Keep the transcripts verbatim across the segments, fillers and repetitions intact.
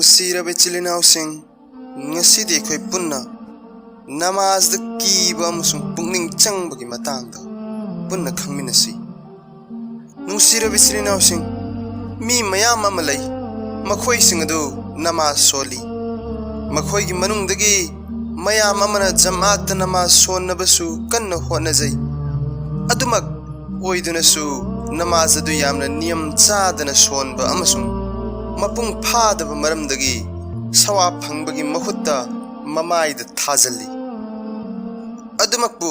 ꯅꯨꯡꯁꯤꯔꯕ ꯏꯆꯤꯜ ꯏꯅꯥꯎꯁꯤꯡ, ꯉꯁꯤꯗꯤ ꯑꯩꯈꯣꯏ ꯄꯨꯟꯅ ꯅꯃꯥꯖꯗ ꯀꯤꯕ ꯑꯃꯁꯨꯡ ꯄꯨꯛꯅꯤꯡ ꯆꯪꯕꯒꯤ ꯃꯇꯥꯡꯗ ꯄꯨꯟꯅ ꯈꯪꯃꯤꯟꯅꯁꯤ꯫ ꯅꯨꯡꯁꯤꯔꯕ ꯏꯆꯤꯜ ꯏꯅꯥꯎꯁꯤꯡ, ꯃꯤ ꯃꯌꯥꯝ ꯑꯃ ꯂꯩ, ꯃꯈꯣꯏꯁꯤꯡ ꯑꯗꯨ ꯅꯃꯥꯖ ꯁꯣꯜꯂꯤ꯫ ꯃꯈꯣꯏꯒꯤ ꯃꯅꯨꯡꯗꯒꯤ ꯃꯌꯥꯝ ꯑꯃꯅ ꯖꯃꯥꯠꯇ ꯅꯃꯥꯖ ꯁꯣꯟꯅꯕꯁꯨ ꯀꯟꯅ ꯍꯣꯠꯅꯖꯩ꯫ ꯑꯗꯨꯃꯛ ꯑꯣꯏꯗꯨꯅꯁꯨ, ꯅꯃꯥꯖ ꯑꯗꯨ ꯌꯥꯝꯅ ꯅꯤꯌꯝ ꯆꯥꯗꯅ ꯁꯣꯟꯕ ꯑꯃꯁꯨꯡ ꯃꯄꯨꯡ ꯐꯥꯗꯕ ꯃꯔꯝꯗꯒꯤ ꯁꯋꯥꯕ ꯐꯪꯕꯒꯤ ꯃꯍꯨꯠꯇ ꯃꯃꯥꯏꯗ ꯊꯥꯖꯜꯂꯤ꯫ ꯑꯗꯨꯃꯛꯄꯨ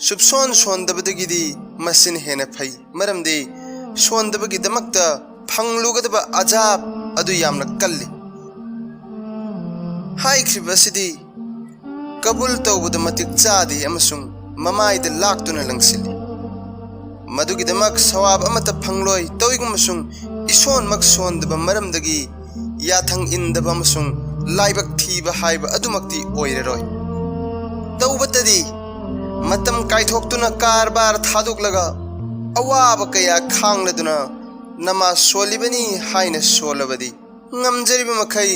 ꯁꯨꯞꯁꯣꯟ ꯁꯣꯟꯗꯕꯗꯒꯤꯗꯤ ꯃꯁꯤꯅ ꯍꯦꯟꯅ ꯐꯩ, ꯃꯔꯝꯗꯤ ꯁꯣꯟꯗꯕꯒꯤꯗꯃꯛꯇ ꯐꯪꯂꯨꯒꯗꯕ ꯑꯖꯥꯕ ꯑꯗꯨ ꯌꯥꯝꯅ ꯀꯜꯂꯤ꯫ ꯍꯥꯏꯈ꯭ꯔꯤꯕ ꯑꯁꯤꯗꯤ ꯀꯕꯨꯜ ꯇꯧꯕꯗ ꯃꯇꯤꯛ ꯆꯥꯗꯦ ꯑꯃꯁꯨꯡ ꯃꯃꯥꯏꯗ ꯂꯥꯛꯇꯨꯅ ꯂꯪꯁꯤꯜꯂꯤ꯫ ꯃꯗꯨꯒꯤꯗꯃꯛ ꯁꯋꯥꯕ ꯑꯃꯠꯇ ꯐꯪꯂꯣꯏ꯫ ꯇꯧꯏꯒꯨꯝꯕꯁꯨꯡ ꯏꯁꯣꯟꯃꯛ ꯁꯣꯟꯗꯕ ꯃꯔꯝꯗꯒꯤ ꯌꯥꯊꯪ ꯏꯟꯗꯕ ꯑꯃꯁꯨꯡ ꯂꯥꯏꯕꯛ ꯊꯤꯕ ꯍꯥꯏꯕ ꯑꯗꯨꯃꯛꯇꯤ ꯑꯣꯏꯔꯔꯣꯏ꯫ ꯇꯧꯕꯇꯗꯤ ꯃꯇꯝ ꯀꯥꯏꯊꯣꯛꯇꯨꯅ ꯀꯔꯕꯥꯔ ꯊꯥꯗꯣꯛꯂꯒ ꯑꯋꯥꯕ ꯀꯌꯥ ꯈꯥꯡꯂꯗꯨꯅ ꯅꯃꯥꯖ ꯁꯣꯜꯂꯤꯕꯅꯤ ꯍꯥꯏꯅ ꯁꯣꯜꯂꯕꯗꯤ, ꯉꯝꯖꯔꯤꯕ ꯃꯈꯩ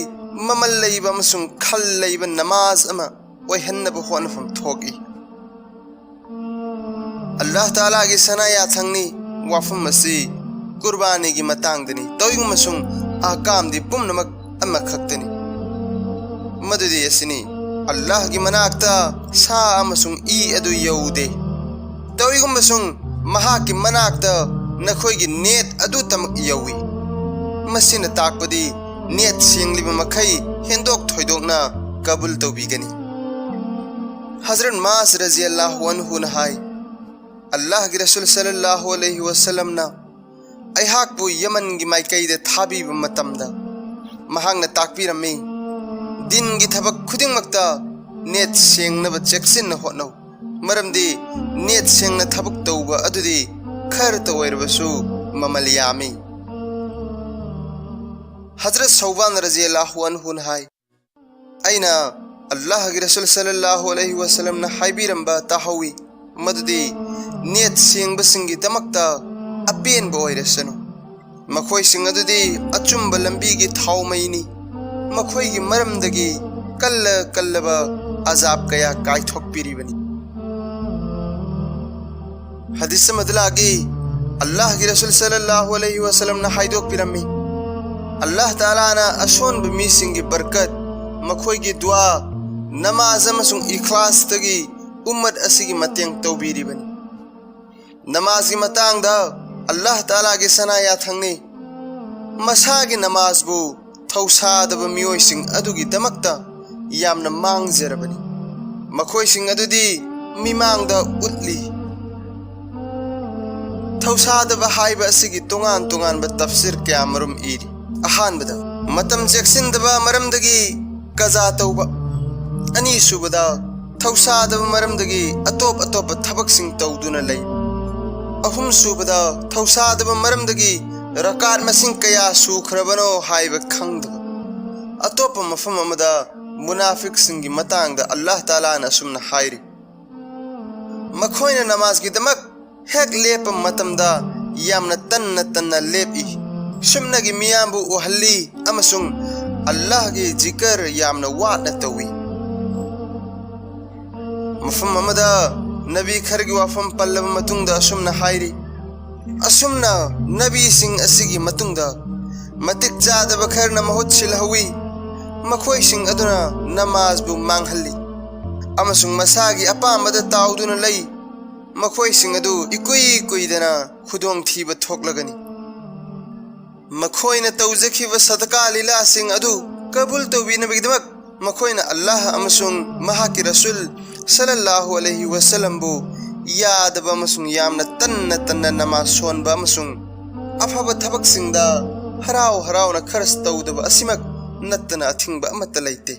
ꯃꯃꯜ ꯂꯩꯕ ꯑꯃꯁꯨꯡ ꯈꯜ ꯂꯩꯕ ꯅꯃꯥꯖ ꯑꯃ ꯑꯣꯏꯍꯟꯅꯕ ꯍꯣꯠꯅꯐꯝ ꯊꯣꯛꯏ꯫ ꯑꯜꯂꯥꯍ ꯇꯥꯂꯥꯒꯤ ꯁꯅꯥ ꯌꯥꯊꯪꯅꯤ꯫ ꯋꯥꯐꯝ ꯑꯁꯤ ꯀꯨꯔꯕꯥꯅꯤꯒꯤ ꯃꯇꯥꯡꯗꯅꯤ꯫ ꯇꯧꯏꯒꯨꯝꯕꯁꯨꯡ ꯑꯍꯀꯥꯝꯗꯤ ꯄꯨꯝꯅꯃꯛ ꯑꯃꯈꯛꯇꯅꯤ꯫ ꯃꯗꯨꯗꯤ ꯑꯁꯤꯅꯤ, ꯑꯜꯂꯥꯍꯒꯤ ꯃꯅꯥꯛꯇ ꯁꯥ ꯑꯃꯁꯨꯡ ꯏ ꯑꯗꯨ ꯌꯧꯗꯦ꯫ ꯇꯧꯏꯒꯨꯝꯕꯁꯨꯡ ꯃꯍꯥꯛꯀꯤ ꯃꯅꯥꯛꯇ ꯅꯈꯣꯏꯒꯤ ꯅꯦꯠ ꯑꯗꯨꯇꯃꯛ ꯌꯧꯏ꯫ ꯃꯁꯤꯅ ꯇꯥꯛꯄꯗꯤ ꯅꯦꯠ ꯁꯦꯡꯂꯤꯕ ꯃꯈꯩ ꯍꯦꯟꯗꯣꯛ ꯊꯣꯏꯗꯣꯛꯅ ꯀꯕꯨꯜ ꯇꯧꯕꯤꯒꯅꯤ꯫ ꯍꯖꯔꯠ ꯃꯥꯁ ꯔꯖꯤꯌꯜꯂꯥꯍꯨ ꯑꯟꯍꯨꯅ ꯍꯥꯏ, ꯑꯜꯂꯥꯍꯒꯤ ꯔꯁꯨꯜ ꯁꯜꯂꯜꯂꯥꯍꯨ ꯑꯂꯩꯍꯤ ꯋꯁꯜꯂꯝꯅ ꯑꯩꯍꯥꯛꯄꯨ ꯌꯃꯟꯒꯤ ꯃꯥꯏꯀꯩꯗ ꯊꯥꯕꯤꯕ ꯃꯇꯝꯗ ꯃꯍꯥꯛꯅ ꯇꯥꯛꯄꯤꯔꯝꯃꯤ, "ꯗꯤꯟꯒꯤ ꯊꯕꯛ ꯈꯨꯗꯤꯡꯃꯛꯇ ꯅꯦꯠ ꯁꯦꯡꯅꯕ ꯆꯦꯛꯁꯤꯟꯅ ꯍꯣꯠꯅꯧ, ꯃꯔꯝꯗꯤ ꯅꯦꯠ ꯁꯦꯡꯅ ꯊꯕꯛ ꯇꯧꯕ ꯑꯗꯨꯗꯤ ꯈꯔꯇ ꯑꯣꯏꯔꯕꯁꯨ ꯃꯃꯜ ꯌꯥꯝꯃꯤ"꯫ ꯍꯖꯔꯠ ꯁꯧꯕꯥꯟ ꯔꯖꯤꯌꯜꯂꯥꯍꯨ ꯑꯟꯍꯨꯅ ꯍꯥꯏ, ꯑꯩꯅ ꯑꯜꯂꯥꯍꯒꯤ ꯔꯁꯨꯜ ꯁꯜꯂꯜꯂꯥꯍꯨ ꯑꯂꯩꯍꯤ ꯋꯁꯜꯂꯝꯅ ꯍꯥꯏꯕꯤꯔꯝꯕ ꯇꯥꯍꯧꯏ, ꯃꯗꯨꯗꯤ ꯅꯦꯠ ꯁꯦꯡꯕꯁꯤꯡꯒꯤꯗꯃꯛꯇ ꯑꯄꯦꯟꯕ ꯑꯣꯏꯔꯁꯅꯨ꯫ ꯃꯈꯣꯏꯁꯤꯡ ꯑꯗꯨꯗꯤ ꯑꯆꯨꯝꯕ ꯂꯝꯕꯤꯒꯤ ꯊꯥꯎꯃꯩꯅꯤ꯫ ꯃꯈꯣꯏꯒꯤ ꯃꯔꯝꯗꯒꯤ ꯀꯜꯂ ꯀꯜꯂꯕ ꯑꯖꯥꯕ ꯀꯌꯥ ꯀꯥꯏꯊꯣꯛꯄꯤꯔꯤꯕꯅꯤ꯫ ꯍꯗꯤꯁ ꯑꯃꯗ ꯂꯥꯛꯏ, ꯑꯜꯂꯥꯍꯒꯤ ꯔꯁꯨꯜ ꯁꯜꯂꯜꯂꯥꯍꯨ ꯑꯂꯩꯍꯤ ꯋꯥꯁꯂꯝꯅ ꯍꯥꯏꯗꯣꯛꯄꯤꯔꯝꯃꯤ, ꯑꯜꯂꯥꯍ ꯇꯥꯂꯥꯅ ꯑꯁꯣꯟꯕ ꯃꯤꯁꯤꯡꯒꯤ ꯕꯔꯀꯠ, ꯃꯈꯣꯏꯒꯤ ꯗꯨꯋꯥ, ꯅꯃꯥꯖ ꯑꯃꯁꯨꯡ ꯏꯈ꯭ꯂꯥꯁꯇꯒꯤ ꯎꯝꯃꯠ ꯑꯁꯤꯒꯤ ꯃꯇꯦꯡ ꯇꯧꯕꯤꯔꯤꯕꯅꯤ꯫ ꯅꯃꯥꯖꯒꯤ ꯃꯇꯥꯡꯗ ꯑꯜꯂꯥꯍ ꯇꯥꯂꯥꯒꯤ ꯁꯅꯥ ꯌꯥꯊꯪꯅꯤ꯫ ꯃꯁꯥꯒꯤ ꯅꯃꯥꯖꯕꯨ ꯊꯧꯁꯥꯗꯕ ꯃꯤꯑꯣꯏꯁꯤꯡ ꯑꯗꯨꯒꯤꯗꯃꯛꯇ ꯌꯥꯝꯅ ꯃꯥꯡꯖꯔꯕꯅꯤ꯫ ꯃꯈꯣꯏꯁꯤꯡ ꯑꯗꯨꯗꯤ ꯃꯤꯃꯥꯡꯗ ꯎꯠꯂꯤ꯫ ꯊꯧꯁꯥꯗꯕ ꯍꯥꯏꯕ ꯑꯁꯤꯒꯤ ꯇꯣꯉꯥꯟ ꯇꯣꯉꯥꯟꯕ ꯇꯐꯁꯤꯔ ꯀꯌꯥ ꯃꯔꯨꯝ ꯏꯔꯤ꯫ ꯑꯍꯥꯟꯕꯗ, ꯃꯇꯝ ꯆꯦꯛꯁꯤꯟꯗꯕ ꯃꯔꯝꯗꯒꯤ ꯀꯖꯥ ꯇꯧꯕ꯫ ꯑꯅꯤꯁꯨꯕꯗ, ꯊꯧꯁꯥꯗꯕ ꯃꯔꯝꯗꯒꯤ ꯑꯇꯣꯞ ꯑꯇꯣꯞꯄ ꯊꯕꯛꯁꯤꯡ ꯇꯧꯗꯨꯅ ꯂꯩ꯫ ꯑꯍꯨꯝꯁꯨꯕꯗ, ꯊꯧꯁꯥꯗꯕ ꯃꯔꯝꯗꯒꯤ ꯔꯀꯥꯠ ꯃꯁꯤꯡ ꯀꯌꯥ ꯁꯨꯈ꯭ꯔꯕꯅꯣ ꯍꯥꯏꯕ ꯈꯪꯗꯕ꯫ ꯑꯇꯣꯞꯄ ꯃꯐꯝ ꯑꯃꯗ ꯃꯨꯅꯥꯐꯤꯛꯁꯤꯡꯒꯤ ꯃꯇꯥꯡꯗ ꯑꯜꯂꯥꯍ ꯇꯥꯂꯥꯅ ꯑꯁꯨꯝꯅ ꯍꯥꯏꯔꯤ, ꯃꯈꯣꯏꯅ ꯅꯃꯥꯖꯒꯤꯗꯃꯛ ꯍꯦꯛ ꯂꯦꯞꯄ ꯃꯇꯝꯗ ꯌꯥꯝꯅ ꯇꯟꯅ ꯇꯟꯅ ꯂꯦꯞꯏ, ꯁꯨꯞꯅꯒꯤ ꯃꯤꯌꯥꯝꯕꯨ ꯎꯍꯜꯂꯤ ꯑꯃꯁꯨꯡ ꯑꯜꯂꯥꯍꯒꯤ ꯖꯤꯀꯔ ꯌꯥꯝꯅ ꯋꯥꯠꯅ ꯇꯧꯏ꯫ ꯃꯐꯝ ꯑꯃꯗ ꯅꯕꯤ ꯈꯔꯒꯤ ꯋꯥꯐꯝ ꯄꯜꯂꯕ ꯃꯇꯨꯡꯗ ꯑꯁꯨꯝꯅ ꯍꯥꯏꯔꯤ, ꯑꯁꯨꯝꯅ ꯅꯕꯤꯁꯤꯡ ꯑꯁꯤꯒꯤ ꯃꯇꯨꯡꯗ ꯃꯇꯤꯛ ꯆꯥꯗꯕ ꯈꯔꯅ ꯃꯍꯨꯠ ꯁꯤꯜꯍꯧꯏ, ꯃꯈꯣꯏꯁꯤꯡ ꯑꯗꯨꯅ ꯅꯃꯥꯖꯕꯨ ꯃꯥꯡꯍꯜꯂꯤ ꯑꯃꯁꯨꯡ ꯃꯁꯥꯒꯤ ꯑꯄꯥꯝꯕꯗ ꯇꯥꯎꯗꯨꯅ ꯂꯩ꯫ ꯃꯈꯣꯏꯁꯤꯡ ꯑꯗꯨ ꯏꯀꯨꯏ ꯀꯨꯏꯗꯅ ꯈꯨꯗꯣꯡꯊꯤꯕ ꯊꯣꯛꯂꯒꯅꯤ꯫ ꯃꯈꯣꯏꯅ ꯇꯧꯖꯈꯤꯕ ꯁꯗꯀꯥ ꯂꯤꯂꯥꯁꯤꯡ ꯑꯗꯨ ꯀꯕꯨꯜ ꯇꯧꯕꯤꯅꯕꯒꯤꯗꯃꯛ ꯃꯈꯣꯏꯅ ꯑꯜꯂꯥꯍ ꯑꯃꯁꯨꯡ ꯃꯍꯥꯛꯀꯤ ꯔꯁꯨꯜ ꯁꯜꯂꯜꯂꯥꯍꯨ ꯑꯂꯩꯍꯤ ꯋꯥꯁꯜꯂꯝꯕꯨ ꯌꯥꯗꯕ ꯑꯃꯁꯨꯡ ꯌꯥꯝꯅ ꯇꯟꯅ ꯇꯟꯅ ꯅꯃꯥꯖ ꯁꯣꯟꯕ ꯑꯃꯁꯨꯡ ꯑꯐꯕ ꯊꯕꯛꯁꯤꯡꯗ ꯍꯔꯥꯎ ꯍꯔꯥꯎꯅ ꯈꯔꯆ ꯇꯧꯗꯕ ꯑꯁꯤꯃꯛ ꯅꯠꯇꯅ ꯑꯊꯤꯡꯕ ꯑꯃꯠꯇ ꯂꯩꯇꯦ꯫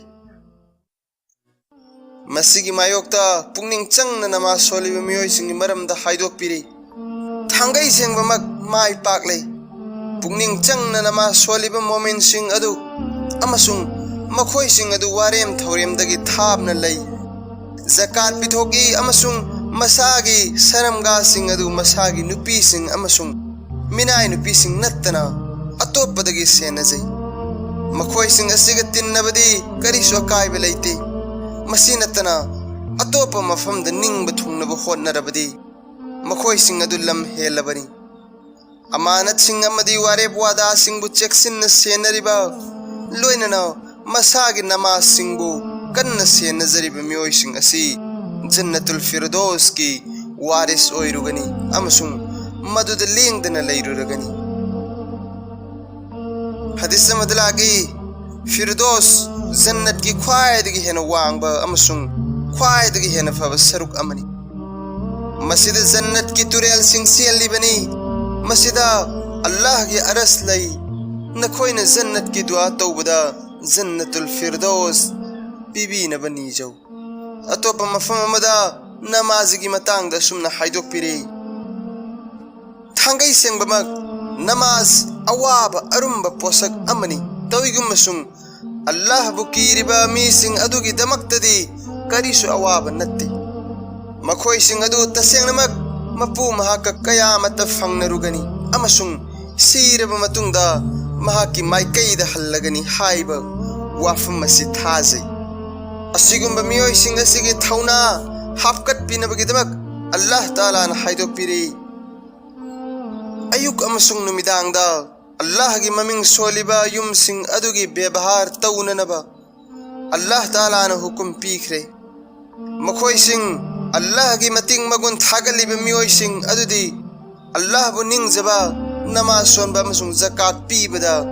ꯃꯁꯤꯒꯤ ꯃꯥꯌꯣꯛꯇ ꯄꯨꯛꯅꯤꯡ ꯆꯪꯅ ꯅꯃꯥꯖ ꯁꯣꯜꯂꯤꯕ ꯃꯤꯑꯣꯏꯁꯤꯡꯒꯤ ꯃꯔꯝꯗ ꯍꯥꯏꯗꯣꯛꯄꯤꯔꯤ꯫ ꯊꯥꯡꯒꯩ ꯁꯦꯡꯕꯃꯛ ꯃꯥꯏ ꯄꯥꯛꯂꯦ꯫ ꯄꯨꯛꯅꯤꯡ ꯆꯪꯅ ꯅꯃꯥꯖ ꯁꯣꯜꯂꯤꯕ ꯃꯣꯃꯤꯟꯁꯤꯡ ꯑꯗꯨ ꯑꯃꯁꯨꯡ ꯃꯈꯣꯏꯁꯤꯡ ꯑꯗꯨ ꯋꯥꯔꯦꯝ ꯊꯧꯔꯦꯝꯗꯒꯤ ꯊꯥꯞꯅ ꯂꯩ꯫ ꯖꯀꯥꯠ ꯄꯤꯊꯣꯛꯏ ꯑꯃꯁꯨꯡ ꯃꯁꯥꯒꯤ ꯁꯔꯝꯒꯥꯁꯤꯡ ꯑꯗꯨ ꯃꯁꯥꯒꯤ ꯅꯨꯄꯤꯁꯤꯡ ꯑꯃꯁꯨꯡ ꯃꯤꯅꯥꯏ ꯅꯨꯄꯤꯁꯤꯡ ꯅꯠꯇꯅ ꯑꯇꯣꯞꯄꯗꯒꯤ ꯁꯦꯟꯅꯖꯩ꯫ ꯃꯈꯣꯏꯁꯤꯡ ꯑꯁꯤꯒ ꯇꯤꯟꯅꯕꯗꯤ ꯀꯔꯤꯁꯨ ꯑꯀꯥꯏꯕ ꯂꯩꯇꯦ꯫ ꯃꯁꯤ ꯅꯠꯇꯅ ꯑꯇꯣꯞꯄ ꯃꯐꯝꯗ ꯅꯤꯡꯕ ꯊꯨꯡꯅꯕ ꯍꯣꯠꯅꯔꯕꯗꯤ ꯃꯈꯣꯏꯁꯤꯡ ꯑꯗꯨ ꯂꯝ ꯍꯦꯜꯂꯕꯅꯤ꯫ ꯑꯃꯥꯅꯠꯁꯤꯡ ꯑꯃꯗꯤ ꯋꯥꯔꯦꯞ ꯋꯥꯗꯥꯁꯤꯡꯕꯨ ꯆꯦꯛꯁꯤꯟꯅ ꯁꯦꯟꯅꯔꯤꯕ, ꯂꯣꯏꯅꯅ ꯃꯁꯥꯒꯤ ꯅꯃꯥꯖꯁꯤꯡꯕꯨ ꯀꯟꯅ ꯁꯦꯟꯅꯖꯔꯤꯕ ꯃꯤꯑꯣꯏꯁꯤꯡ ꯑꯁꯤ ꯖꯟꯅꯇꯨꯜ ꯐꯤꯔꯗꯣꯁꯀꯤ ꯋꯥꯔꯤꯁ ꯑꯣꯏꯔꯨꯒꯅꯤ ꯑꯃꯁꯨꯡ ꯃꯗꯨꯗ ꯂꯦꯡꯗꯅ ꯂꯩꯔꯨꯔꯒꯅꯤ꯫ ꯍꯗꯤꯁ ꯑꯃꯗ ꯂꯥꯛꯏ, ꯐꯤꯔꯗꯣꯁ ꯖꯟꯅꯠꯀꯤ ꯈ꯭ꯋꯥꯏꯗꯒꯤ ꯍꯦꯟꯅ ꯋꯥꯡꯕ ꯑꯃꯁꯨꯡ ꯈ꯭ꯋꯥꯏꯗꯒꯤ ꯍꯦꯟꯅ ꯐꯕ ꯁꯔꯨꯛ ꯑꯃꯅꯤ꯫ ꯃꯁꯤꯗ ꯖꯟꯅꯠꯀꯤ ꯇꯨꯔꯦꯜꯁꯤꯡ ꯆꯦꯜꯂꯤꯕꯅꯤ꯫ ꯃꯁꯤꯗ ꯑꯜꯂꯥꯍꯒꯤ ꯑꯔꯁ ꯂꯩ꯫ ꯅꯈꯣꯏꯅ ꯖꯟꯅꯠꯀꯤ ꯗꯨꯋꯥ ꯇꯧꯕꯗ ꯖꯟꯅꯇꯨꯜ ꯐꯤꯔꯗꯣꯁ ꯄꯤꯕꯤꯅꯕ ꯅꯤꯖꯧ꯫ ꯑꯇꯣꯞꯄ ꯃꯐꯝ ꯑꯃꯗ ꯅꯃꯥꯖꯒꯤ ꯃꯇꯥꯡꯗ ꯑꯁꯨꯝꯅ ꯍꯥꯏꯗꯣꯛꯄꯤꯔꯤ, ꯊꯥꯡꯒꯩ ꯁꯦꯡꯕꯃꯛ ꯅꯃꯥꯖ ꯑꯋꯥꯕ ꯑꯔꯨꯝꯕ ꯄꯣꯠꯁꯛ ꯑꯃꯅꯤ꯫ ꯇꯧꯏꯒꯨꯝꯕꯁꯨꯡ ꯑꯜꯂꯥꯍꯕꯨ ꯀꯤꯔꯤꯕ ꯃꯤꯁꯤꯡ ꯑꯗꯨꯒꯤꯗꯃꯛꯇꯗꯤ ꯀꯔꯤꯁꯨ ꯑꯋꯥꯕ ꯅꯠꯇꯦ꯫ ꯃꯈꯣꯏꯁꯤꯡ ꯑꯗꯨ ꯇꯁꯦꯡꯅꯃꯛ ꯃꯄꯨ ꯃꯍꯥꯛꯀ ꯀꯌꯥꯃꯠꯇ ꯐꯪꯅꯔꯨꯒꯅꯤ ꯑꯃꯁꯨꯡ ꯁꯤꯔꯕ ꯃꯇꯨꯡꯗ ꯃꯍꯥꯛꯀꯤ ꯃꯥꯏꯀꯩꯗ ꯍꯜꯂꯒꯅꯤ ꯍꯥꯏꯕ ꯋꯥꯐꯝ ꯑꯁꯤ ꯊꯥꯖꯩ꯫ ꯑꯁꯤꯒꯨꯝꯕ ꯃꯤꯑꯣꯏꯁꯤꯡ ꯑꯁꯤꯒꯤ ꯊꯧꯅꯥ ꯍꯥꯞꯀꯠꯄꯤꯅꯕꯒꯤꯗꯃꯛ ꯑꯜꯂꯥꯍ ꯇꯥꯂꯥꯅ ꯍꯥꯏꯗꯣꯛꯄꯤꯔꯤ, ꯑꯌꯨꯛ ꯑꯃꯁꯨꯡ ꯅꯨꯃꯤꯗꯥꯡꯗ ꯑꯜꯂꯥꯍꯒꯤ ꯃꯃꯤꯡ ꯁꯣꯜꯂꯤꯕ ꯌꯨꯝꯁꯤꯡ ꯑꯗꯨꯒꯤ ꯕꯦꯕꯍꯥꯔ ꯇꯧꯅꯅꯕ ꯑꯜꯂꯥꯍ ꯇꯥꯂꯥꯅ ꯍꯨꯀꯨꯝ ꯄꯤꯈ꯭ꯔꯦ꯫ ꯃꯈꯣꯏꯁꯤꯡ, ꯑꯜꯂꯥꯍꯒꯤ ꯃꯇꯤꯛ ꯃꯒꯨꯟ ꯊꯥꯒꯠꯂꯤꯕ ꯃꯤꯑꯣꯏꯁꯤꯡ ꯑꯗꯨꯗꯤ ꯑꯜꯂꯥꯍꯕꯨ ꯅꯤꯡꯖꯕ, ꯅꯃꯥꯖ ꯁꯣꯟꯕ ꯑꯃꯁꯨꯡ ꯖꯀꯥꯠ ꯄꯤꯕꯗ,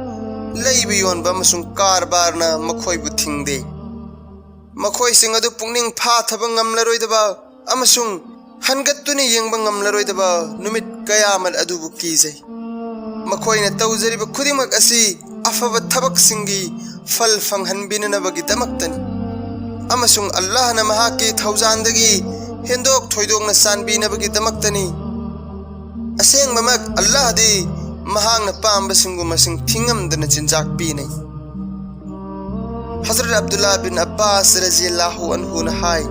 ꯂꯩꯕ ꯌꯣꯟꯕ ꯑꯃꯁꯨꯡ ꯀꯔꯕꯥꯔꯅ ꯃꯈꯣꯏꯕꯨ ꯊꯤꯡꯗꯦ꯫ ꯃꯈꯣꯏꯁꯤꯡ ꯑꯗꯨ ꯄꯨꯛꯅꯤꯡ ꯐꯥꯊꯕ ꯉꯝꯂꯔꯣꯏꯗꯕ ꯑꯃꯁꯨꯡ ꯍꯟꯒꯠꯇꯨꯅ ꯌꯦꯡꯕ ꯉꯝꯂꯔꯣꯏꯗꯕ ꯅꯨꯃꯤꯠ ꯀꯌꯥꯃꯠ ꯑꯗꯨꯕꯨ ꯀꯤꯖꯩ꯫ ꯃꯈꯣꯏꯅ ꯇꯧꯖꯔꯤꯕ ꯈꯨꯗꯤꯡꯃꯛ ꯑꯁꯤ ꯑꯐꯕ ꯊꯕꯛꯁꯤꯡꯒꯤ ꯐꯜ ꯐꯪꯍꯟꯕꯤꯅꯅꯕꯒꯤꯗꯃꯛꯇꯅꯤ ꯑꯃꯁꯨꯡ ꯑꯜꯂꯥꯍꯅ ꯃꯍꯥꯛꯀꯤ ꯊꯧꯖꯥꯟꯗꯒꯤ ꯍꯦꯟꯗꯣꯛ ꯊꯣꯏꯗꯣꯛꯅ ꯆꯥꯟꯕꯤꯅꯕꯒꯤꯗꯃꯛꯇꯅꯤ꯫ ꯑꯁꯦꯡꯕꯃꯛ ꯑꯜꯂꯥꯍꯗꯤ ꯃꯍꯥꯛꯅ ꯄꯥꯝꯕꯁꯤꯡꯕꯨ ꯃꯁꯤꯡ ꯊꯤꯉꯝꯗꯅ ꯆꯤꯟꯖꯥꯛ ꯄꯤꯅꯩ꯫ ꯍꯖꯔꯠ ꯑꯕꯗꯨꯜꯂꯥ ꯕꯤꯟ ꯑꯕꯥꯁ ꯔꯖꯤꯌꯜꯂꯥꯍꯨ ꯑꯟꯍꯨꯅ ꯍꯥꯏ,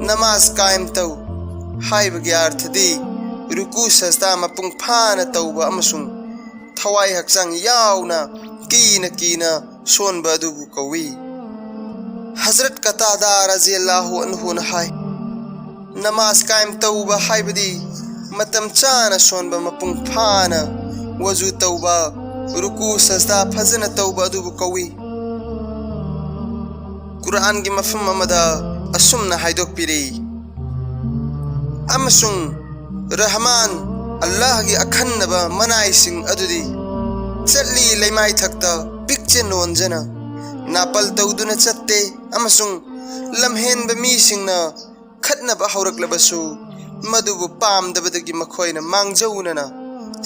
ꯅꯃꯥꯖ ꯀꯥꯌꯝ ꯇꯧ ꯍꯥꯏꯕꯒꯤ ꯑꯔꯊꯗꯤ ꯔꯨꯀꯨ ꯁꯖꯗꯥ ꯃꯄꯨꯡ ꯐꯥꯅ ꯇꯧꯕ ꯑꯃꯁꯨꯡ ꯊꯋꯥꯏ ꯍꯛꯆꯥꯡ ꯌꯥꯎꯅ ꯀꯤꯅ ꯀꯤꯅ ꯁꯣꯟꯕ ꯑꯗꯨꯕꯨ ꯀꯧꯏ꯫ ꯍꯖꯔꯠ ꯀꯇꯥꯗꯥ ꯔꯖꯤꯌꯜꯂꯥꯍꯨ ꯑꯟꯍꯨꯅ ꯍꯥꯏ, ꯅꯃꯥꯖ ꯀꯥꯏꯝ ꯇꯧꯕ ꯍꯥꯏꯕꯗꯤ ꯃꯇꯝ ꯆꯥꯅ ꯁꯣꯟꯕ, ꯃꯄꯨꯡ ꯐꯥꯅ ꯋꯖꯨ ꯇꯧꯕ, ꯔꯨꯀꯨ ꯁꯖꯗꯥ ꯐꯖꯅ ꯇꯧꯕ ꯑꯗꯨꯕꯨ ꯀꯧꯏ꯫ ꯀꯨꯔꯥꯟꯒꯤ ꯃꯐꯝ ꯑꯃꯗ ꯑꯁꯨꯝꯅ ꯍꯥꯏꯗꯣꯛꯄꯤꯔꯤ, ꯑꯃꯁꯨꯡ ꯔꯍꯃꯥꯟ ꯑꯜꯂꯥꯍꯒꯤ ꯑꯈꯟꯅꯕ ꯃꯅꯥꯏꯁꯤꯡ ꯑꯗꯨꯗꯤ ꯆꯠꯂꯤ ꯂꯩꯃꯥꯏꯊꯛꯇ ꯄꯤꯛꯆ ꯅꯣꯟꯖꯅ ꯅꯥꯄꯜ ꯇꯧꯗꯨꯅ ꯆꯠꯇꯦ, ꯑꯃꯁꯨꯡ ꯂꯝꯍꯦꯟꯕ ꯃꯤꯁꯤꯡꯅ ꯈꯠꯅꯕ ꯍꯧꯔꯛꯂꯕꯁꯨ ꯃꯗꯨꯕꯨ ꯄꯥꯝꯗꯕꯗꯒꯤ ꯃꯈꯣꯏꯅ ꯃꯥꯡꯖꯧꯅꯅ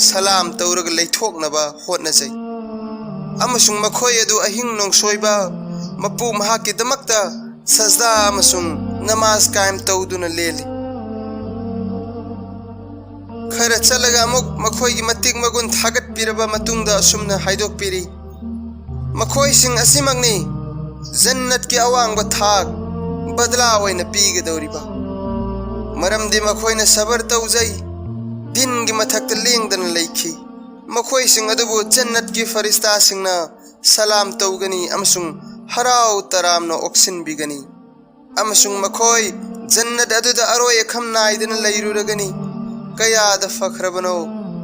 ꯁꯂꯥꯝ ꯇꯧꯔꯒ ꯂꯩꯊꯣꯛꯅꯕ ꯍꯣꯠꯅꯖꯩ꯫ ꯑꯃꯁꯨꯡ ꯃꯈꯣꯏ ꯑꯗꯨ ꯑꯍꯤꯡ ꯅꯣꯡꯁꯣꯏꯕ ꯃꯄꯨ ꯃꯍꯥꯛꯀꯤꯗꯃꯛꯇ ꯁꯖꯗꯥ ꯑꯃꯁꯨꯡ ꯅꯃꯥꯖ ꯀꯥꯏꯝ ꯇꯧꯗꯨꯅ ꯂꯦꯜꯂꯤ꯫ ꯈꯔ ꯆꯠꯂꯒ ꯑꯃꯨꯛ ꯃꯈꯣꯏꯒꯤ ꯃꯇꯤꯛ ꯃꯒꯨꯟ ꯊꯥꯒꯠꯄꯤꯔꯕ ꯃꯇꯨꯡꯗ ꯑꯁꯨꯝꯅ ꯍꯥꯏꯗꯣꯛꯄꯤꯔꯤ, ꯃꯈꯣꯏꯁꯤꯡ ꯑꯁꯤꯃꯛꯅꯤ ꯖꯟꯅꯠꯀꯤ ꯑꯋꯥꯡꯕ ꯊꯥꯛ ꯕꯗꯂꯥ ꯑꯣꯏꯅ ꯄꯤꯒꯗꯧꯔꯤꯕ, ꯃꯔꯝꯗꯤ ꯃꯈꯣꯏꯅ ꯁꯕꯔ ꯇꯧꯖꯩ, ꯗꯤꯟꯒꯤ ꯃꯊꯛꯇ ꯂꯦꯡꯗꯅ ꯂꯩꯈꯤ꯫ ꯃꯈꯣꯏꯁꯤꯡ ꯑꯗꯨꯕꯨ ꯖꯟꯅꯠꯀꯤ ꯐꯔꯤꯁꯇꯥꯁꯤꯡꯅ ꯁꯂꯥꯝ ꯇꯧꯒꯅꯤ ꯑꯃꯁꯨꯡ ꯍꯔꯥꯎ ꯇꯔꯥꯝꯅ ꯑꯣꯛꯁꯤꯟꯕꯤꯒꯅꯤ꯫ ꯑꯃꯁꯨꯡ ꯃꯈꯣꯏ ꯖꯟꯅꯠ ꯑꯗꯨꯗ ꯑꯔꯣꯏ ꯑꯈꯝ ꯅꯥꯏꯗꯅ ꯂꯩꯔꯨꯔꯒꯅꯤ꯫ ꯀꯌꯥꯗ ꯐꯈ꯭ꯔꯕꯅꯣ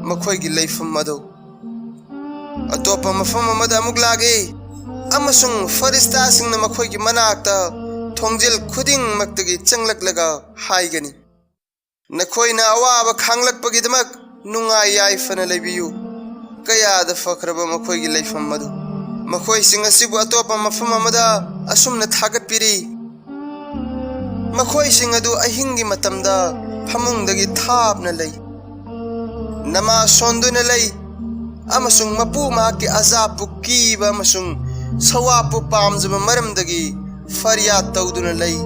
ꯃꯈꯣꯏꯒꯤ ꯂꯩꯐꯝ ꯑꯗꯨ! ꯑꯇꯣꯞꯄ ꯃꯐꯝ ꯑꯃꯗ ꯑꯃꯨꯛ ꯂꯥꯛꯏ, ꯑꯃꯁꯨꯡ ꯐꯔꯤꯁꯇꯥꯁꯤꯡꯅ ꯃꯈꯣꯏꯒꯤ ꯃꯅꯥꯛꯇ ꯊꯣꯡꯖꯤꯜ ꯈꯨꯗꯤꯡꯃꯛꯇꯒꯤ ꯆꯪꯂꯛꯂꯒ ꯍꯥꯏꯒꯅꯤ, ꯅꯈꯣꯏꯅ ꯑꯋꯥꯕ ꯈꯥꯡꯂꯛꯄꯒꯤꯗꯃꯛ ꯅꯨꯡꯉꯥꯏ ꯌꯥꯏꯐꯅ ꯂꯩꯕꯤꯌꯨ꯫ ꯀꯌꯥꯗ ꯐꯈ꯭ꯔꯕ ꯃꯈꯣꯏꯒꯤ ꯂꯩꯐꯝ ꯑꯗꯨ! ꯃꯈꯣꯏꯁꯤꯡ ꯑꯁꯤꯕꯨ ꯑꯇꯣꯞꯄ ꯃꯐꯝ ꯑꯃꯗ ꯑꯁꯨꯝꯅ ꯊꯥꯒꯠꯄꯤꯔꯤ, ꯃꯈꯣꯏꯁꯤꯡ ꯑꯗꯨ ꯑꯍꯤꯡꯒꯤ ꯃꯇꯝꯗ ꯐꯃꯨꯡꯗꯒꯤ ꯊꯥꯞꯅ ꯂꯩ, ꯅꯃꯥꯖ ꯁꯣꯟꯗꯨꯅ ꯂꯩ, ꯑꯃꯁꯨꯡ ꯃꯄꯨ ꯃꯍꯥꯛꯀꯤ ꯑꯖꯥꯕꯄꯨ ꯀꯤꯕ ꯑꯃꯁꯨꯡ ꯁꯋꯥꯞꯄꯨ ꯄꯥꯝꯖꯕ ꯃꯔꯝꯗꯒꯤ ꯐꯔꯤꯌꯥꯗ ꯇꯧꯗꯨꯅ ꯂꯩ,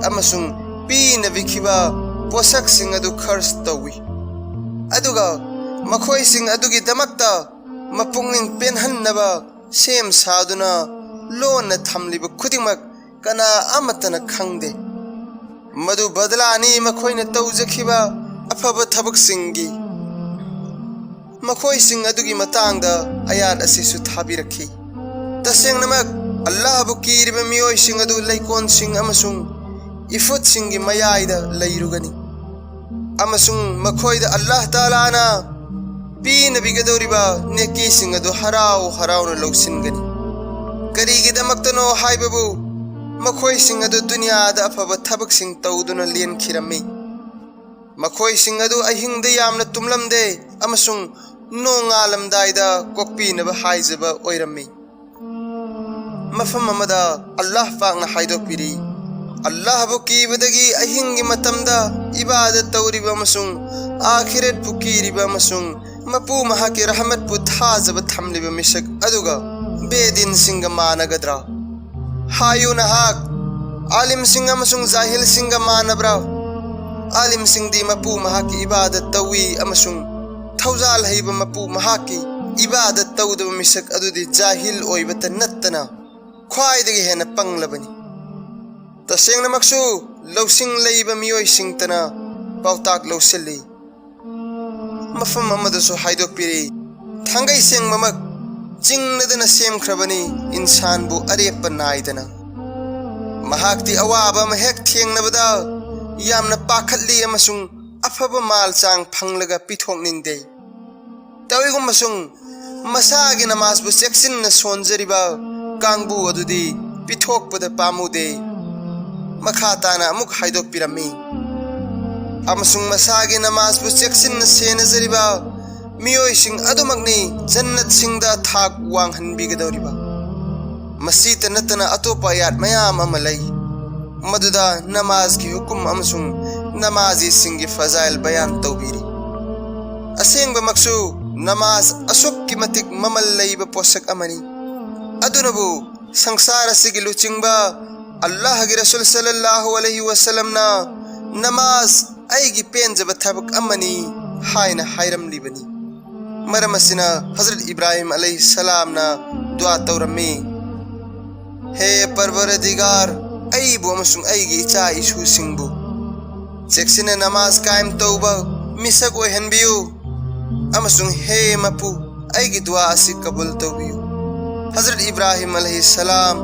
ꯑꯃꯁꯨꯡ ꯄꯤꯅꯕꯤꯈꯤꯕ ꯄꯣꯠꯁꯛꯁꯤꯡ ꯑꯗꯨ ꯈꯔꯆ ꯇꯧꯏ꯫ ꯑꯗꯨꯒ ꯃꯈꯣꯏꯁꯤꯡ ꯑꯗꯨꯒꯤꯗꯃꯛꯇ ꯃꯄꯨꯛꯅꯤꯡ ꯄꯦꯟꯍꯟꯅꯕ ꯁꯦꯝ ꯁꯥꯗꯨꯅ ꯂꯣꯟꯅ ꯊꯝꯂꯤꯕ ꯈꯨꯗꯤꯡꯃꯛ ꯀꯅꯥ ꯑꯃꯠꯇꯅ ꯈꯪꯗꯦ꯫ ꯃꯗꯨ ꯕꯗꯂꯥꯅꯤ ꯃꯈꯣꯏꯅ ꯇꯧꯖꯈꯤꯕ ꯑꯐꯕ ꯊꯕꯛꯁꯤꯡꯒꯤ꯫ ꯃꯈꯣꯏꯁꯤꯡ ꯑꯗꯨꯒꯤ ꯃꯇꯥꯡꯗ ꯑꯌꯥꯠ ꯑꯁꯤꯁꯨ ꯊꯥꯕꯤꯔꯛꯈꯤ꯫ ꯇꯁꯦꯡꯅꯃꯛ, ꯑꯜꯂꯥꯍꯕꯨ ꯀꯤꯔꯤꯕ ꯃꯤꯑꯣꯏꯁꯤꯡ ꯑꯗꯨ ꯂꯩꯀꯣꯜꯁꯤꯡ ꯑꯃꯁꯨꯡ ꯏꯐꯨꯠꯁꯤꯡꯒꯤ ꯃꯌꯥꯏꯗ ꯂꯩꯔꯨꯒꯅꯤ, ꯑꯃꯁꯨꯡ ꯃꯈꯣꯏꯗ ꯑꯜꯂꯥꯍ ꯇꯥꯂꯥꯅ ꯄꯤꯅꯕꯤꯒꯗꯧꯔꯤꯕ ꯅꯦꯀꯤꯁꯤꯡ ꯑꯗꯨ ꯍꯔꯥꯎ ꯍꯔꯥꯎꯅ ꯂꯧꯁꯤꯟꯒꯅꯤ꯫ ꯀꯔꯤꯒꯤꯗꯃꯛꯇꯅꯣ ꯍꯥꯏꯕꯕꯨ, ꯃꯈꯣꯏꯁꯤꯡ ꯑꯗꯨ ꯗꯨꯅꯤꯌꯥꯗ ꯑꯐꯕ ꯊꯕꯛꯁꯤꯡ ꯇꯧꯗꯨꯅ ꯂꯦꯟꯈꯤꯔꯝꯃꯤ꯫ ꯃꯈꯣꯏꯁꯤꯡ ꯑꯗꯨ ꯑꯍꯤꯡꯗ ꯌꯥꯝꯅ ꯇꯨꯝꯂꯝꯗꯦ ꯑꯃꯁꯨꯡ ꯅꯣꯡꯉꯥꯜꯂꯝꯗꯥꯏꯗ ꯀꯣꯛꯄꯤꯅꯕ ꯍꯥꯏꯖꯕ ꯑꯣꯏꯔꯝꯃꯤ꯫ ꯃꯐꯝ ꯑꯃꯗ ꯑꯜꯂꯥꯍ ꯄꯥꯛꯅ ꯍꯥꯏꯗꯣꯛꯄꯤꯔꯤ, "ꯑꯜꯂꯥꯍꯕꯨ ꯀꯤꯕꯗꯒꯤ ꯑꯍꯤꯡꯒꯤ ꯃꯇꯝꯗ ꯏꯕꯥꯗꯠ ꯇꯧꯔꯤꯕ ꯑꯃꯁꯨꯡ ꯑꯥꯈꯤꯔꯠꯄꯨ ꯀꯤꯔꯤꯕ ꯑꯃꯁꯨꯡ ꯃꯄꯨ ꯃꯍꯥꯛꯀꯤ ꯔꯍꯃꯠꯄꯨ ꯊꯥꯖꯕ ꯊꯝꯂꯤꯕ ꯃꯤꯁꯛ ꯑꯗꯨꯒ ꯕꯦꯗꯤꯟꯁꯤꯡꯒ ꯃꯥꯟꯅꯒꯗ꯭ꯔꯥ? ꯍꯥꯏꯌꯨ ꯅꯍꯥꯛ, ꯑꯥꯂꯤꯝꯁꯤꯡ ꯑꯃꯁꯨꯡ ꯖꯥꯍꯤꯜꯁꯤꯡꯒ ꯃꯥꯟꯅꯕ꯭ꯔꯥ? ꯑꯥꯂꯤꯝꯁꯤꯡꯗꯤ ꯃꯄꯨ ꯃꯍꯥꯛꯀꯤ ꯏꯕꯥꯗꯠ ꯇꯧꯏ ꯑꯃꯁꯨꯡ ꯊꯧꯖꯥꯜ ꯍꯩꯕ ꯃꯄꯨ ꯃꯍꯥꯛꯀꯤ ꯏꯕꯥꯗꯠ ꯇꯧꯗꯕ ꯃꯤꯁꯛ ꯑꯗꯨꯗꯤ ꯖꯥꯍꯤꯜ ꯑꯣꯏꯕꯇ ꯅꯠꯇꯅ ꯈ꯭ꯋꯥꯏꯗꯒꯤ ꯍꯦꯟꯅ ꯄꯪꯂꯕꯅꯤ꯫ ꯇꯁꯦꯡꯅꯃꯛꯁꯨ, ꯂꯧꯁꯤꯡ ꯂꯩꯕ ꯃꯤꯑꯣꯏꯁꯤꯡꯇꯅ ꯄꯥꯎꯇꯥꯛ ꯂꯧꯁꯤꯜꯂꯤ"꯫ ꯃꯐꯝ ꯑꯃꯗꯁꯨ ꯍꯥꯏꯗꯣꯛꯄꯤꯔꯤ, "ꯊꯥꯡꯒꯩ ꯁꯦꯡꯕꯃꯛ ꯆꯤꯡꯅꯗꯅ ꯁꯦꯝꯈ꯭ꯔꯕꯅꯤ ꯏꯟꯁꯥꯟꯕꯨ ꯑꯔꯦꯞꯄ ꯅꯥꯏꯗꯅ꯫ ꯃꯍꯥꯛꯇꯤ ꯑꯋꯥꯕ ꯑꯃ ꯍꯦꯛ ꯊꯦꯡꯅꯕꯗ ꯌꯥꯝꯅ ꯄꯥꯈꯠꯂꯤ ꯑꯃꯁꯨꯡ ꯑꯐꯕ ꯃꯥꯜ ꯆꯥꯡ ꯐꯪꯂꯒ ꯄꯤꯊꯣꯛꯅꯤꯡꯗꯦ꯫ ꯇꯧꯏꯒꯨꯝꯕꯁꯨꯡ ꯃꯁꯥꯒꯤ ꯅꯃꯥꯖꯕꯨ ꯆꯦꯛꯁꯤꯟꯅ ꯁꯣꯟꯖꯔꯤꯕ ꯀꯥꯡꯕꯨ ꯑꯗꯨꯗꯤ ꯄꯤꯊꯣꯛꯄꯗ ꯄꯥꯝꯃꯨꯗꯦ"꯫ ꯃꯈꯥ ꯇꯥꯅ ꯑꯃꯨꯛ ꯍꯥꯏꯗꯣꯛꯄꯤꯔꯝꯃꯤ, "ꯑꯃꯁꯨꯡ ꯃꯁꯥꯒꯤ ꯅꯃꯥꯖꯕꯨ ꯆꯦꯛꯁꯤꯟꯅ ꯁꯦꯟꯅꯖꯔꯤꯕ ꯃꯤꯑꯣꯏꯁꯤꯡ ꯑꯗꯨꯃꯛꯅꯤ ꯖꯟꯅꯠꯁꯤꯡꯗ ꯊꯥꯛ ꯋꯥꯡꯍꯟꯕꯤꯒꯗꯧꯔꯤꯕ꯫ ꯃꯁꯤꯇ ꯅꯠꯇꯅ ꯑꯇꯣꯞꯄ ꯑꯌꯥꯠ ꯃꯌꯥꯝ ꯑꯃ ꯂꯩ, ꯃꯗꯨꯗ ꯅꯃꯥꯖꯒꯤ ꯍꯨꯀꯨꯝ ꯑꯃꯁꯨꯡ ꯅꯃꯥꯖꯤꯁꯤꯡꯒꯤ ꯐꯖꯥꯏꯜ ꯕꯌꯥꯟ ꯇꯧꯕꯤꯔꯤ꯫ ꯑꯁꯦꯡꯕꯃꯛꯁꯨ, ꯅꯃꯥꯖ ꯑꯁꯨꯛꯀꯤ ꯃꯇꯤꯛ ꯃꯃꯜ ꯂꯩꯕ ꯄꯣꯠꯁꯛ ꯑꯃꯅꯤ꯫ ꯑꯗꯨꯅꯕꯨ, ꯁꯪꯁꯥꯔ ꯑꯁꯤꯒꯤ ꯂꯨꯆꯤꯡꯕ ꯑꯜꯂꯥꯍꯒꯤ ꯔꯁꯨꯜ ꯁꯜꯂꯜꯂꯥꯍꯨ ꯑꯂꯩꯍꯤ ꯋꯥꯁꯜꯂꯝꯅ ꯅꯃꯥꯖ ꯑꯩꯒꯤ ꯄꯦꯟꯖꯕ ꯊꯕꯛ ꯑꯃꯅꯤ ꯍꯥꯏꯅ ꯍꯥꯏꯔꯝꯂꯤꯕꯅꯤ꯫ ꯃꯔꯝ ꯑꯁꯤꯅ ꯍꯖꯔꯠ ꯏꯕ꯭ꯔꯥꯍꯤꯝ ꯑꯂꯩꯍꯤ ꯁꯂꯥꯝꯅ ꯗꯨꯋꯥ ꯇꯧꯔꯝꯃꯤ, "ꯍꯦ ꯄꯔꯕꯔꯗꯤꯒꯥꯔ, ꯑꯩꯕꯨ ꯑꯃꯁꯨꯡ ꯑꯩꯒꯤ ꯏꯆꯥ ꯏꯁꯨꯁꯤꯡꯕꯨ ꯆꯦꯛꯁꯤꯟꯅ ꯅꯃꯥꯖ ꯀꯥꯏꯝ ꯇꯧꯕ ꯃꯤꯁꯛ ꯑꯣꯏꯍꯟꯕꯤꯌꯨ"꯫ ꯑꯃꯁꯨꯡ "ꯍꯦ ꯃꯄꯨ, ꯑꯩꯒꯤ ꯗꯨꯋꯥ ꯑꯁꯤ ꯀꯕꯨꯜ ꯇꯧꯕꯤꯌꯨ"꯫ ꯍꯖꯔꯠ ꯏꯕ꯭ꯔꯥꯍꯤꯝ ꯑꯂꯩꯍꯤꯁꯁꯂꯥꯝ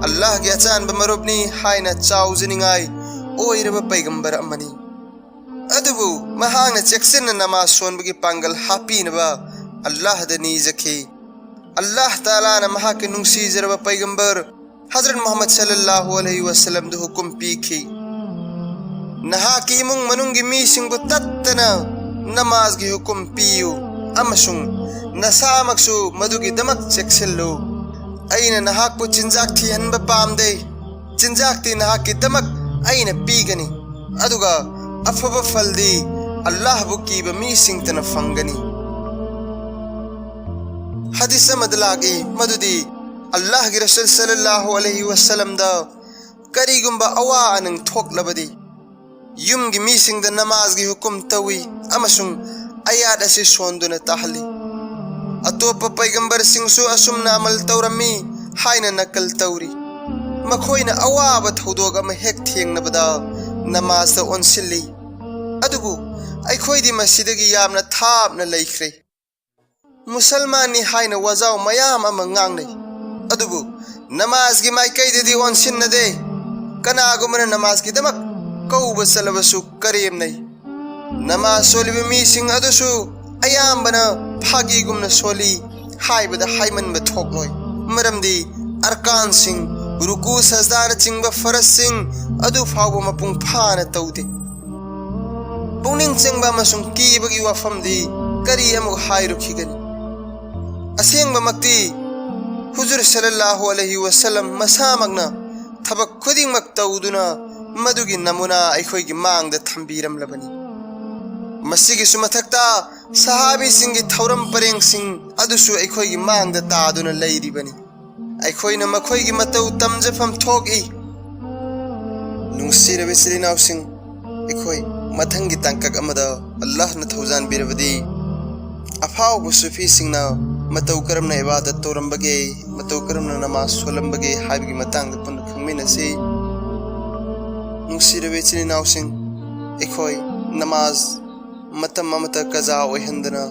ꯑꯜꯂꯥꯍꯒꯤ ꯑꯆꯥꯟꯕ ꯃꯔꯨꯞꯅꯤ ꯍꯥꯏꯅ ꯆꯥꯎꯖꯅꯤꯡꯉꯥꯏ ꯑꯣꯏꯔꯕ ꯄꯩꯒꯝꯕꯔ ꯑꯃꯅꯤ꯫ ꯑꯗꯨꯕꯨ ꯃꯍꯥꯛꯅ ꯆꯦꯛꯁꯤꯟꯅ ꯅꯃꯥꯖ ꯁꯣꯟꯕꯒꯤ ꯄꯥꯡꯒꯜ ꯍꯥꯞꯄꯤꯅꯕ ꯑꯜꯂꯥꯍꯗ ꯅꯤꯖꯈꯤ꯫ ꯑꯜꯂꯥꯍ ꯇꯥꯂꯥꯅ ꯃꯍꯥꯛꯀꯤ ꯅꯨꯡꯁꯤꯖꯔꯕ ꯄꯩꯒꯝꯕꯔ ꯍꯖꯔꯠ ꯃꯨꯍꯝꯃꯗ ꯁꯜꯂꯜꯂꯥꯍꯨ ꯑꯂꯩꯍꯤ ꯋꯁꯜꯂꯝꯗ ꯍꯨꯀꯨꯝ ꯄꯤꯈꯤ, "ꯅꯍꯥꯛꯀꯤ ꯏꯃꯨꯡ ꯃꯅꯨꯡꯒꯤ ꯃꯤꯁꯤꯡꯕꯨ ꯇꯠꯇꯅ ꯅꯃꯥꯖꯒꯤ ꯍꯨꯀꯨꯝ ꯄꯤꯌꯨ ꯑꯃꯁꯨꯡ ꯅꯁꯥꯃꯛꯁꯨ ꯃꯗꯨꯒꯤꯗꯃꯛ ꯆꯦꯛꯁꯤꯜꯂꯨ꯫ ꯑꯩꯅ ꯅꯍꯥꯛꯄꯨ ꯆꯤꯟꯖꯥꯛ ꯊꯤꯍꯟꯕ ꯄꯥꯝꯗꯦ꯫ ꯆꯤꯟꯖꯥꯛꯇꯤ ꯅꯍꯥꯛꯀꯤꯗꯃꯛ ꯑꯩꯅ ꯄꯤꯒꯅꯤ, ꯑꯗꯨꯒ ꯑꯐꯕ ꯐꯜꯗꯤ ꯑꯜꯂꯥꯍꯕꯨ ꯀꯤꯕ ꯃꯤꯁꯤꯡꯇꯅ ꯐꯪꯒꯅꯤ"꯫ ꯍꯗꯤꯁ ꯑꯃꯗ ꯂꯥꯛꯏ ꯃꯗꯨꯗꯤ ꯑꯜꯂꯥꯍꯒꯤ ꯔꯁꯨꯜ ꯁꯜꯂꯜꯂꯥꯍꯨ ꯑꯂꯩꯍꯤ ꯋꯁꯜꯂꯝꯗ ꯀꯔꯤꯒꯨꯝꯕ ꯑꯋꯥ ꯑꯅꯪ ꯊꯣꯛꯂꯕꯗꯤ ꯌꯨꯝꯒꯤ ꯃꯤꯁꯤꯡꯗ ꯅꯃꯥꯖꯒꯤ ꯍꯨꯀꯨꯝ ꯇꯧꯏ ꯑꯃꯁꯨꯡ ꯑꯌꯥꯠ ꯑꯁꯤ ꯁꯣꯟꯗꯨꯅ ꯇꯥꯍꯜꯂꯤ꯫ ꯑꯇꯣꯞꯄ ꯄꯩꯒꯝꯕꯔꯁꯤꯡꯁꯨ ꯑꯁꯨꯝꯅ ꯑꯃꯜ ꯇꯧꯔꯝꯃꯤ ꯍꯥꯏꯅ ꯅꯀꯜ ꯇꯧꯔꯤ꯫ ꯃꯈꯣꯏꯅ ꯑꯋꯥꯕ ꯊꯧꯗꯣꯛ ꯑꯃ ꯍꯦꯛ ꯊꯦꯡꯅꯕꯗ ꯅꯃꯥꯖꯇ ꯑꯣꯟꯁꯤꯜꯂꯤ꯫ ꯑꯗꯨꯕꯨ ꯑꯩꯈꯣꯏꯗꯤ ꯃꯁꯤꯗꯒꯤ ꯌꯥꯝꯅ ꯊꯥꯞꯅ ꯂꯩꯈ꯭ꯔꯦ꯫ ꯃꯨꯁꯜꯃꯥꯟꯅꯤ ꯍꯥꯏꯅ ꯋꯥꯖꯥꯎ ꯃꯌꯥꯝ ꯑꯃ ꯉꯥꯡꯅꯩ, ꯑꯗꯨꯕꯨ ꯅꯃꯥꯖꯒꯤ ꯃꯥꯏꯀꯩꯗꯗꯤ ꯑꯣꯟꯁꯤꯟꯅꯗꯦ꯫ ꯀꯅꯥꯒꯨꯝꯕꯅ ꯅꯃꯥꯖꯒꯤꯗꯃꯛ ꯀꯧꯕ ꯆꯠꯂꯕꯁꯨ ꯀꯔꯦꯝꯅꯩ꯫ ꯅꯃꯥꯖ ꯁꯣꯜꯂꯤꯕ ꯃꯤꯁꯤꯡ ꯑꯗꯨꯁꯨ ꯑꯌꯥꯝꯕꯅ ꯐꯥꯒꯤꯒꯨꯝꯅ ꯁꯣꯜꯂꯤ ꯍꯥꯏꯕꯗ ꯍꯥꯏꯃꯟꯕ ꯊꯣꯛꯂꯣꯏ, ꯃꯔꯝꯗꯤ ꯑꯔꯀꯥꯟꯁꯤꯡ, ꯔꯨꯀꯨ ꯁꯖꯗꯥꯅꯆꯤꯡꯕ ꯐꯔꯖꯁꯤꯡ ꯑꯗꯨ ꯐꯥꯎꯕ ꯃꯄꯨꯡ ꯐꯥꯅ ꯇꯧꯗꯦ꯫ ꯄꯨꯛꯅꯤꯡ ꯆꯪꯕ ꯑꯃꯁꯨꯡ ꯀꯤꯕꯒꯤ ꯋꯥꯐꯝꯗꯤ ꯀꯔꯤ ꯑꯃꯨꯛ ꯍꯥꯏꯔꯨꯈꯤꯒꯅꯤ? ꯑꯁꯦꯡꯕꯃꯛꯇꯤ ꯍꯨꯖꯨꯔ ꯁꯜꯂꯜꯂꯥꯍꯨ ꯑꯂꯩꯍꯤ ꯋꯁꯜꯂꯝ ꯃꯁꯥꯃꯛꯅ ꯊꯕꯛ ꯈꯨꯗꯤꯡꯃꯛ ꯇꯧꯗꯨꯅ ꯃꯗꯨꯒꯤ ꯅꯃꯨꯅꯥ ꯑꯩꯈꯣꯏꯒꯤ ꯃꯥꯡꯗ ꯊꯝꯕꯤꯔꯝꯂꯕꯅꯤ꯫ ꯃꯁꯤꯒꯤꯁꯨ ꯃꯊꯛꯇ ꯁꯍꯥꯕꯤꯁꯤꯡꯒꯤ ꯊꯧꯔꯝ ꯄꯔꯦꯡꯁꯤꯡ ꯑꯗꯨꯁꯨ ꯑꯩꯈꯣꯏꯒꯤ ꯃꯥꯡꯗ ꯇꯥꯗꯨꯅ ꯂꯩꯔꯤꯕꯅꯤ꯫ ꯑꯩꯈꯣꯏꯅ ꯃꯈꯣꯏꯒꯤ ꯃꯇꯧ ꯇꯝꯖꯐꯝ ꯊꯣꯛꯏ꯫ ꯅꯨꯡꯁꯤꯔꯕ ꯏꯆꯤꯜ ꯏꯅꯥꯎꯁꯤꯡ, ꯑꯩꯈꯣꯏ ꯃꯊꯪꯒꯤ ꯇꯥꯡꯀꯛ ꯑꯃꯗ ꯑꯜꯂꯥꯍꯅ ꯊꯧꯖꯥꯟꯕꯤꯔꯕꯗꯤ ꯑꯐꯥꯎꯕ ꯁꯨꯐꯤꯁꯤꯡꯅ ꯃꯇꯧ ꯀꯔꯝꯅ ꯏꯕꯥꯗꯠ ꯇꯧꯔꯝꯕꯒꯦ, ꯃꯇꯧ ꯀꯔꯝꯅ ꯅꯃꯥꯖ ꯁꯣꯜꯂꯝꯕꯒꯦ ꯍꯥꯏꯕꯒꯤ ꯃꯇꯥꯡꯗ ꯄꯨꯟꯅ ꯈꯪꯃꯤꯟꯅꯁꯤ꯫ ꯅꯨꯡꯁꯤꯔꯕ ꯏꯆꯤꯜ ꯏꯅꯥꯎꯁꯤꯡ, ꯑꯩꯈꯣꯏ ꯅꯃꯥꯖ ꯃꯇꯝ ꯑꯃꯠꯇ ꯀꯖꯥ ꯑꯣꯏꯍꯟꯗꯅ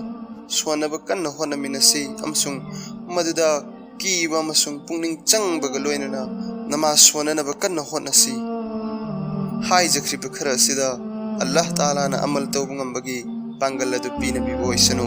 ꯁꯣꯟꯅꯕ ꯀꯟꯅ ꯍꯣꯠꯅꯃꯤꯟꯅꯁꯤ ꯑꯃꯁꯨꯡ ꯃꯗꯨꯗ ꯀꯤꯕ ꯑꯃꯁꯨꯡ ꯄꯨꯛꯅꯤꯡ ꯆꯪꯕꯒ ꯂꯣꯏꯅꯅ ꯅꯃꯥꯖ ꯁꯣꯟꯅꯅꯕ ꯀꯟꯅ ꯍꯣꯠꯅꯁꯤ꯫ ꯍꯥꯏꯖꯈ꯭ꯔꯤꯕ ꯈꯔ ꯑꯁꯤꯗ ꯑꯜꯂꯥꯍ ꯇꯥꯂꯥꯅ ꯑꯃꯜ ꯇꯧꯕ ꯉꯝꯕꯒꯤ ꯄꯥꯡꯒꯜ ꯑꯗꯨ ꯄꯤꯅꯕꯤꯕ ꯑꯣꯏꯁꯅꯨ꯫